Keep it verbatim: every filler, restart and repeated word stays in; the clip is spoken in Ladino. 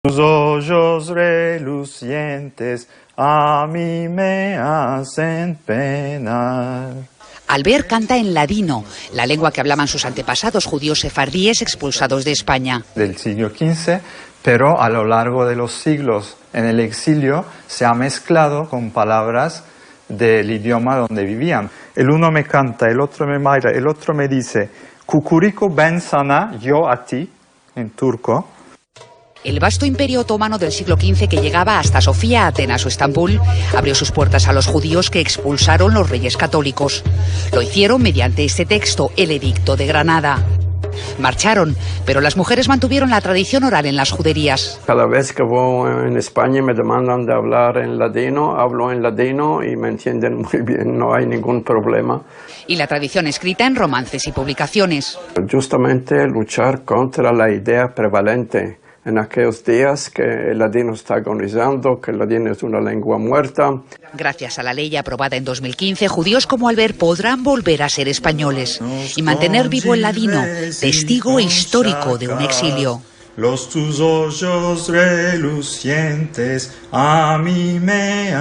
Tus ojos relusientes a mi me asen penar. Albert canta en ladino, la lengua que hablaban sus antepasados judíos sefardíes expulsados de España. Del siglo kinze, pero a lo largo de los siglos en el exilio se ha mezclado con palabras del idioma donde vivían. El uno me canta, el otro me baila, el otro me dice, "Kukuriku, ben sana, yo a ti", en turco. El vasto imperio otomano del siglo kinze, que llegaba hasta Sofía, Atenas o Estambul, abrió sus puertas a los judíos que expulsaron los reyes católicos. Lo hicieron mediante este texto, el Edicto de Granada. Marcharon, pero las mujeres mantuvieron la tradición oral en las juderías. Kada vez ke vo en Espanya me demandan de avlar en ladino, avlo en ladino i me entienden muy bien, no ay ningun problema. Y la tradición escrita en romances y publicaciones. Justamente luchar kontra la idea prevalente en akeyos dias ke el ladino esta agonizando, ke el ladino es una lengua muerta. Gracias a la ley aprobada en dos mil kinze, judíos como Albert podrán volver a ser españoles y mantener vivo el ladino, testigo histórico de un exilio. Los tus ojos relusientes a mi me